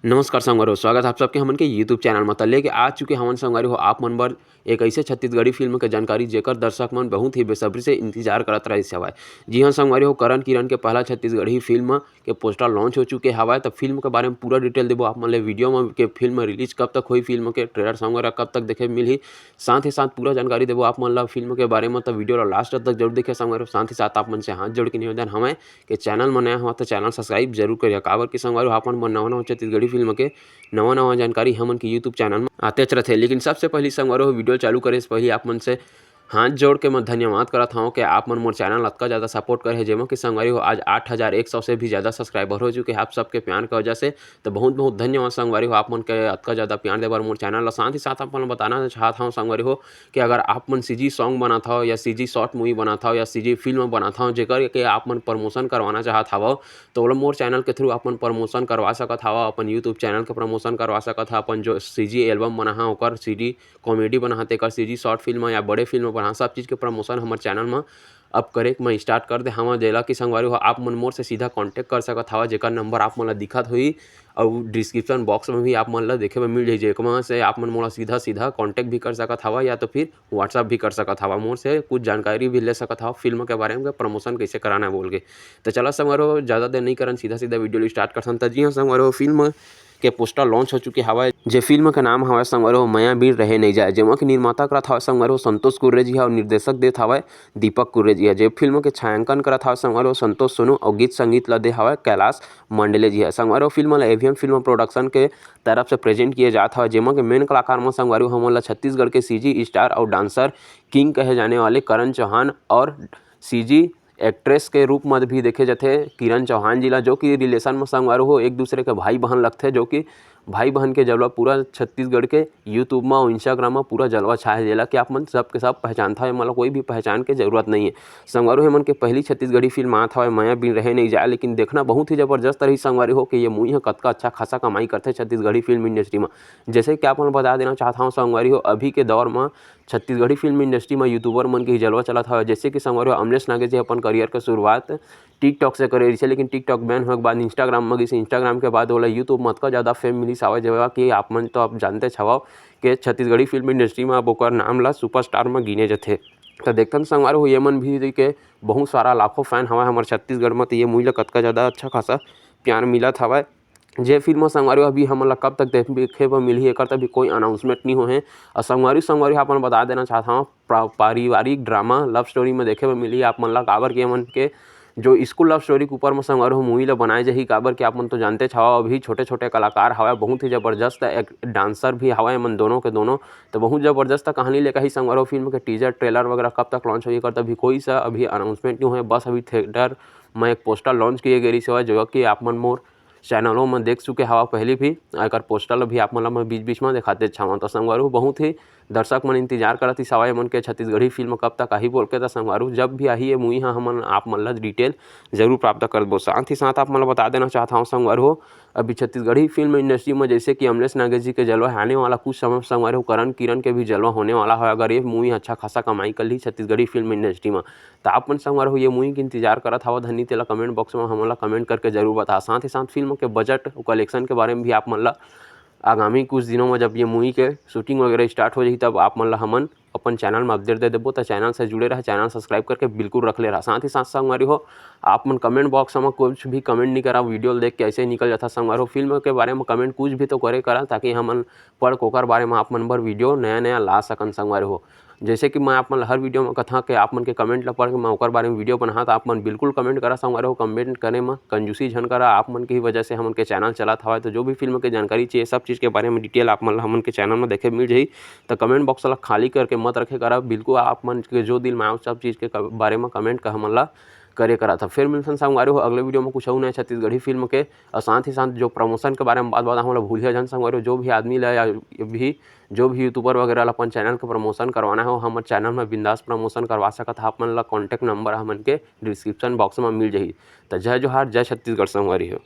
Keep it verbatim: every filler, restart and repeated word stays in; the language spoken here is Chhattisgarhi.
नमस्कार संगवारी हो, स्वागत है आप सबके हमन के YouTube चैनल में। त लेके आ चुके हवन संगवारी हो आप मन बर एक ऐसे छत्तीसगढ़ी फिल्म के जानकारी, जेकर दर्शक मन बहुत ही बेसब्री से इंतजार करत रहिस हवय। जी हाँ संगवारी हो, करण किरण के पहला छत्तीसगढ़ी फिल्म के पोस्टर लॉन्च हो चुके हवय। त फिल्म के बारे में पूरा डिटेल देबो आप मन ले वीडियो में, के फिल्म रिलीज कब तक होई, फिल्म के ट्रेलर संगवारी कब तक देखे मिलही, साथ ही साथ पूरा जानकारी देबो आप मन ला फिल्म के बारे में। त वीडियो ला लास्ट तक जरूर देखे संगवारी हो। साथ ही साथ आप मन से हाथ जोड़ के निवेदन हवय कि चैनल में नया हो तो चैनल सब्सक्राइब जरूर करिए, काबर कि संगवारी हो आप मन बर नवा नवा छत्तीसगढ़ी फिल्म के नवा नवा जानकारी हमन के YouTube चैनल में आतेच रथे। लेकिन सबसे पहली संगवारी हो, वीडियो चालू करे से पहले आप मन से हाथ जोड़ के मैं धन्यवाद करत हवं कि आप मन मोर चैनल अतका ज़्यादा सपोर्ट करे हे, जेमा कि संगवारी हो आज आठ हज़ार एक सौ से भी ज़्यादा सब्सक्राइबर हो चुके हैं आप सबके प्यार के वजह से। तो बहुत बहुत धन्यवाद संगवारी हो आप मन के अतका ज़्यादा प्यार दे बर मोर चैनल ला। साथ ही साथ आप मन ल बताना चाहत हवं संगवारी हो कि अगर आप मन सीजी सॉन्ग बनात हव या सीजी शॉर्ट मूवी बनात हव या सीजी फिल्म बनात हव, जेकर के आप मन प्रमोशन करवाना चाहत हवव, तो ओला मोर चैनल के थ्रू आप मन प्रमोशन करवा सकत हवव, अपन YouTube चैनल के प्रमोशन करवा सकत हव, अपन जो सीजी एल्बम बना है ओकर सीडी कॉमेडी बना है तेकर सीजी शॉर्ट फिल्म या बड़े फिल्म बना, सब चीज़ के प्रमोशन हमर चैनल में अब करे के मैं स्टार्ट कर दे हवं, जेला कि संगवारी हो आप मन मोर से सीधा कॉन्टैक्ट कर सकत हवव, जेकर नंबर आप मन ला दिखत होही अउ डिस्क्रिप्शन बॉक्स में भी आप मन ला देखे बर मिल जाही, जेकमा से आप मन मोला सीधा सीधा कॉन्टैक्ट भी कर सकत हवव या तो फिर WhatsApp भी कर सकत हवव। मोर से कुछ जानकारी भी ले सकत हवव फिल्म के बारे में, प्रमोशन कैसे कराना है बोल के। तो चला संगवारी हो, ज़्यादा देर नहीं करन, सीधा सीधा वीडियो ला स्टार्ट करथन। त जी हाँ संगवारी हो, फिल्म के पोस्टर लॉन्च हो चुके हवय, जे फिल्म के नाम हवय संगवारी हो मया बिन रहे नइ जाय, जेमा के निर्माता करत हवय संगवारी हो संतोष कुर्रे जी ह अउ निर्देशक देत हवय दीपक कुर्रे जी ह। जे फिल्म के छायांकन करत हवय संगवारी हो संतोष सोनू अउ गीत संगीत ला दे हवय कैलाश मंडले जी ह। संगवारी हो, फिल्म ला एवीएम फिल्म प्रोडक्शन के तरफ से प्रेजेंट किए जात हवय, जेमा के मेन कलाकार म संगवारी हो हमन ला छत्तीसगढ़ के सीजी स्टार अउ डांसर किंग कहे जाने वाले करण चौहान और सीजी एक्ट्रेस के रूप म भी देखे जाथे किरण चौहान जी ला, जो कि रिलेशन म संगवारी हो एक दूसरे के भाई बहन लगथे, जो कि भाई बहन के जलवा पूरा छत्तीसगढ़ के YouTube म अउ Instagram म पूरा जलवा छाए हे, जेला कि आप मन सब के सब पहचानथा, एमा ला कोई भी पहचान के जरूरत नहीं है। संगवारी हो, एमन के पहली छत्तीसगढ़ी फिल्म आत हवय मया बिन रहे नइ जाय, लेकिन देखना बहुत ही जबरदस्त रही संगवारी हो कि ये मूवी ह कतका अच्छा खासा कमाई करथे छत्तीसगढ़ी फिल्म इंडस्ट्री म। जैसे कि आप मन बता देना चाहत हवं संगवारी हो, अभी के दौर म छत्तीसगढ़ी फिल्म इंडस्ट्री म यूट्यूबर मन के ही जलवा चलत हवय। जैसे कि संगवारी हो, अमलेश नागेश जी अपन करियर के शुरुआत TikTok से करे रहिसे, लेकिन TikTok बैन होए के बाद Instagram म गिसे, Instagram के बाद ओला YouTube म अतका ज़्यादा फेम मिलिस हवय, जेमा कि आप मन तो अब जानतेच हवव के छत्तीसगढ़ी फिल्म इंडस्ट्री म अब ओकर नाम ला सुपरस्टार म गिने जथे। त देखथन संगवारी हो, ये मन भी के बहुत सारा लाखों फैन हवय हमर छत्तीसगढ़ म, त ये मूवी ला कतका ज़्यादा अच्छा खासा प्यार मिलत हवय। जे फिल्म संगवारी हो अभी हमन ला कब तक देखे बर मिलही, एकर त अभी कोई अनाउंसमेंट नहीं होए हे। अउ संगवारी, संगवारी हो, आप मन बता देना चाहत हवं, पा-, पारिवारिक ड्रामा लव स्टोरी में देखे बर मिलही आप मन ला, काबर कि हमन के जो स्कूल लव स्टोरी के ऊपर में संगवारी हो मूवी ला बनाए जाही, काबर कि आप मन तो जानतेच हवव अभी छोटे-छोटे कलाकार हवय, बहुत ही जबरदस्त एक डांसर भी हवय एमन दोनों के दोनों, तो बहुत जबरदस्त कहानी लेकर ही संगवारी हो फिल्म के टीजर ट्रेलर वगैरह कब तक लॉन्च होही, एकर त अभी कोई सा अभी अनाउंसमेंट नहीं होए, बस अभी थिएटर में एक पोस्टर लॉन्च किए गए रहिस हवय, जो कि आप मन मोर चैनलों में देख चुके हवा पहले भी, एकर पोस्टर भी आप मन ला मैं बीच-बीच में दिखाते छावं। तो संगवारी हो बहुत ही दर्शक मन इंतजार करत हिस हवय, एमन के छत्तीसगढ़ी फिल्म कब तक आही बोल के। तो संगवारी हो जब भी आही ये मूवी ह, हमन आप मन ला डिटेल जरूर प्राप्त कर देबो। साथ ही साथ आप मन ला बता देना चाहत हवं संगवारी हो, अभी छत्तीसगढ़ी फिल्म इंडस्ट्री में जैसे कि अमलेश नागेश जी के जलवा आने वाला कुछ समय संगवारी हो, करण किरण के भी जलवा होने वाला है। अगर ये मूवी अच्छा खासा कमाई कर ली छत्तीसगढ़ी फिल्म इंडस्ट्री में, तो आप मन संगवारी हो ये मूवी के इंतजार करत हवा धनी, तेला कमेंट बॉक्स में हमन ला कमेंट करके जरूर बता। साथ ही साथ फिल्म के बजट अउ कलेक्शन के बारे में भी आप मन ला आगामी कुछ दिनों में जब ये मूवी के शूटिंग वगैरह स्टार्ट हो जाही, तब आप मन ला हमन अपन चैनल में अपडेट दे देबो। तो चैनल से जुड़े रहा, चैनल सब्सक्राइब करके बिल्कुल रख ले रहा। साथ ही साथ संगवारी हो, आप मन कमेंट बॉक्स में कुछ भी कमेंट नहीं करा, वीडियो देख के ऐसे ही निकल जाता संगवारी हो। फिल्म के बारे में कमेंट कुछ भी तो करे करा, ताकि हमन पढ़ के ओकर बारे में आप मन बर वीडियो नया नया ला सकन संगवारी हो। जैसे कि मैं आप मन ला हर वीडियो में कथा कि आप मन के कमेंट ला पढ़ के मैं ओकर बारे में वीडियो बनाहा, तो आप मन बिल्कुल कमेंट करा संगवारी हो। कमेंट करे में कंजूसी झन करा, आप मन के ही वजह से हमन के चैनल चलत हवय। तो जो भी फिल्म के जानकारी चाहिए, सब चीज़ के बारे में डिटेल आप मन ला हमन के चैनल में देखे मिल जाही। तो कमेंट बॉक्स ला खाली करके मत रखे करा, बिल्कुल आप मन के जो दिल में आए सब चीज़ के क-, बारे में कमेंट का हमन ला करे करा था। फिर मिलथन संगवारी हो अगले वीडियो में कुछ अउ नया छत्तीसगढ़ी फिल्म के, और साथ ही साथ जो प्रमोशन के बारे में बात बात हमन ला भूलिया झन संगवारी हो। जो भी आदमी ला या भी जो भी यूट्यूबर वगैरह ला अपन चैनल के प्रमोशन करवाना हो, हमर चैनल में बिंदास प्रमोशन करवा सकत हा। आप मन ला कॉन्टैक्ट नंबर हमन के डिस्क्रिप्शन बॉक्स में मिल जाही। तो जय जोहार, जय छत्तीसगढ़ संगवारी हो।